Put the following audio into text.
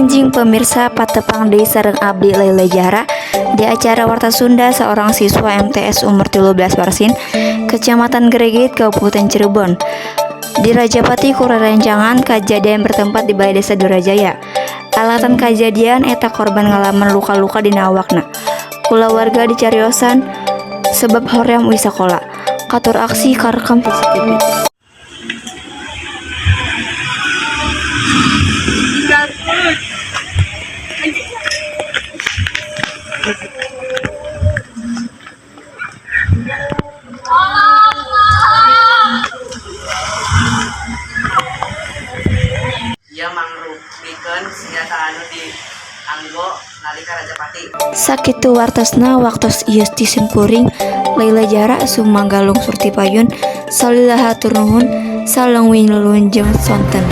Enjing pemirsa, patepang deui sareng abdi, Laila Jahra, di acara Warta Sunda. Seorang siswa MTS umur 13 Warsin, Kecamatan Geregit, Kabupaten Cirebon, dirajapati ku rerencangan. Kejadian bertempat di Balai Desa Durajaya. Alatan kejadian eta korban ngalaman luka-luka di awakna. Kulawarga dicariosan sebab hoream uih sakola. Katur aksi karekam CCTV. Ieu mangrupikeun senjata anu dianggo nalika Rajapati. Sakitu wartosna waktos ieu ti simkuring, Laila Jara, sumangga lungsur ti payun. Salila hatur nuhun, salam wilujeng sonten.